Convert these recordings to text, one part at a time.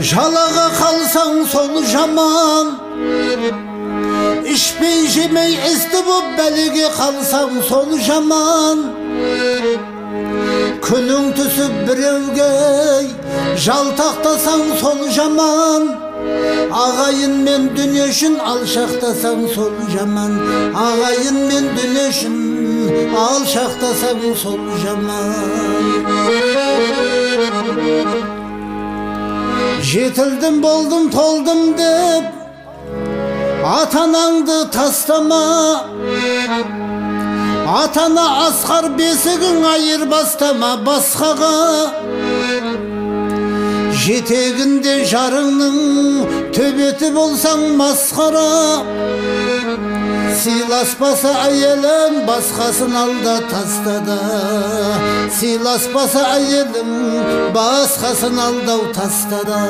Жалаға қалсаң сол жаман, ішпей жемей істі боп бәлеге қалсаң сол жаман. Күнің түсіп біреуге жалтақтасаң сол жаман, ағайын мен дүние үшін алшақтасаң сол жаман, ағайын мен дүние үшін алшақтасаң сол жаман. Жетілдім, болдым, толдым деп ата-анаңды тастама, ата-ана асқар бесігің айырбастама басқаға. Жетегінде жарыңның төбеті болсаң масқара, сыйласпаса әйелің басқасын алда тастада, сыйласпаса әйелің басқасын алдау тастада.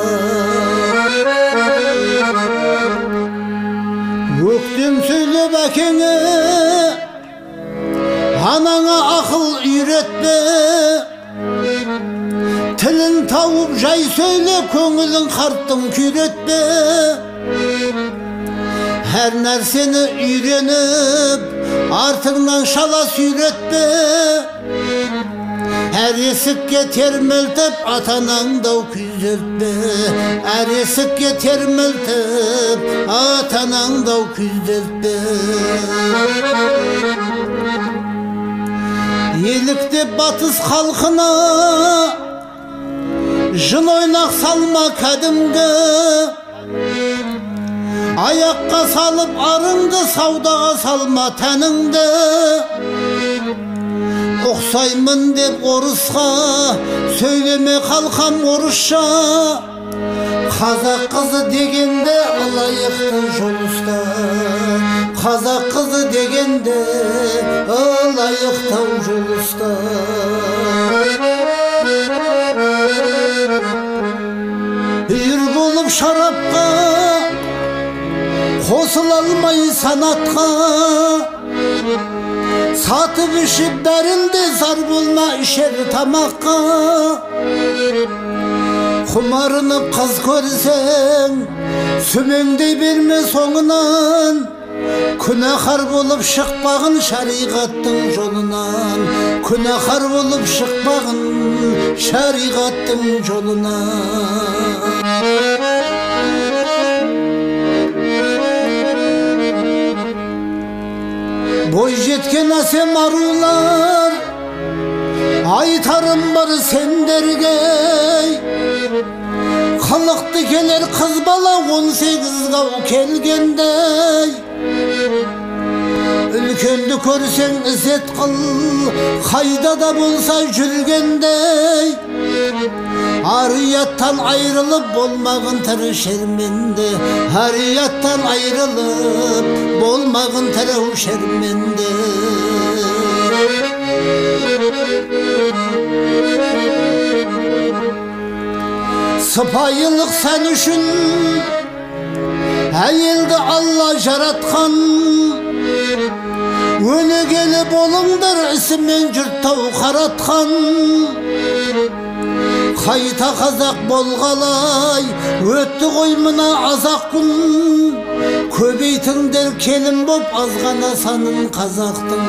Өктем сөйлеп әкеңе, анаңа ақыл үйретпе, тілін тауып жай сөйле, көңілін қарттың күйретпе. Әр нәрсені үйреніп, артыңнан шала сүйретпе, әр есікке термелтіп, ата-анаңды күйзелтпе, әр есікке термелтіп, ата-анаңды күйзелтпе. Еліктеп батыс халқына жын ойнақ салма кәдімгі, аяққа салып арыңды, саудаға салма тәніңді. Ұқсаймын деп орысқа сөйлеме қалқам орысша, қазақ қызы дегенде ылайықты жол ұста, қазақ қызы дегенде ылайықты жол ұста. Үйір болып шарапқа қосыла алмай санатқа, сатып ішіп бәрінде зар болма ішер тамаққа. Құмарынып қыз көрсең сүмеңдей берме соңынан, күнәһар болып шықпағын шариғаттың жолынан, күнәһар болып шықпағын шариғаттың жолынан. Бой жеткен әсем арулар, айтарым бар сендерге, қылықты келер қыз бала 18-ге келгендей. Үлкенді көрсең ізет қыл, қайда да болса жүргендей. Ар-ұяттан айрылып болмағын тірі шерменде, ар-ұяттан айрылып болмағын тірі шерменде. Сыпайылық сән үшін әйелді Алла жаратқан, өнегелі болыңдар ісімен жұрттау қаратқан. Қайта қазақ болғалай өтті ғой мына азақ күн, көбейтіңдер келін боп азғана санын қазақтың,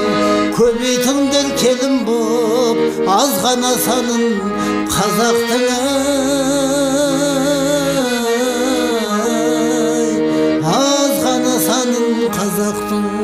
көбейтіңдер келін боп азғана санын қазақтың, азғана санын қазақтың.